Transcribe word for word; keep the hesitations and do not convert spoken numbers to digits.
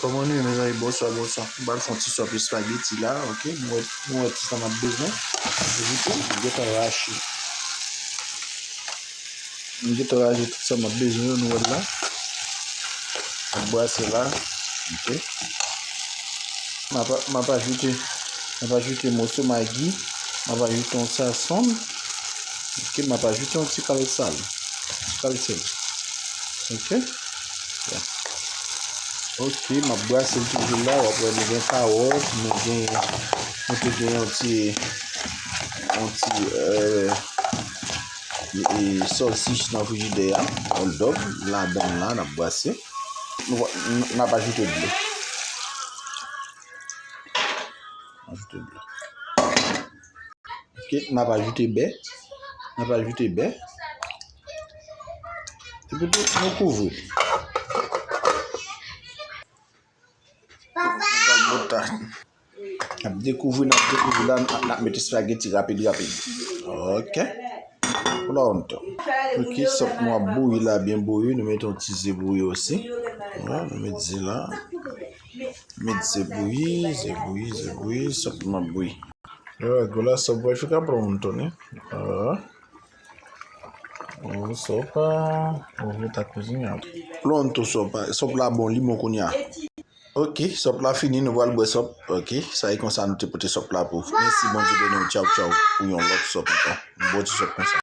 Kòman nou ye, mezanmi? Bonswa, bonswa. M pral fè yon ti sòp espageti la, ok? Nou wè, nou wè ti sa m ap bezwen. Epi tou, m gentan rache. M gentan rache tout sa m ap bezwen yo, nou wè l la. M ap brase la, ok? M ap, m ap ajoute, m ap ajoute moso magi, m ap ajoute yon sazon, ok? M ap ajoute yon ti kal sal, ti kal sèl, ok? Ya. Ok, m ap brase l toujou la. W ap wè nou gen kawòt, nou gen, nou te gen yon ti, yon ti, euh, e, e, sòsich nan frijidè a. Hold up, ladann la, n ap brase. Nou va, n, n ap ajoute dlo. Ajoute dlo. Ok, n ap ajoute bè. N ap ajoute bè. Epi tou, nou kouvri l. N ap dekouvri, n ap dekouvri la, n ap, n ap mete espageti rapid, rapid. Ok. Pronto. Ok, sòp nou ap bouyi la, byen bouyi. Nou mete yon ti ze bouyi osi. Wi, nou met ze la. Met ze bouyi, ze bouyi, ze bouyi, sòp nou ap bouyi. Wi, agora só vai ficar pronto, né? Ah. O sopa, ovo tá cozinhado. Pronto, sopa. Sòp la bon, li bon kounye a. Ok, sòp la fini, nou pral bwè sòp. Ok, sa e konsa nou te pote sòp la pou. Mèsi, Bondye beni w. Tchaw, tchaw. Pou yon lòt sòp ankò. Yon bon ti sòp konsa.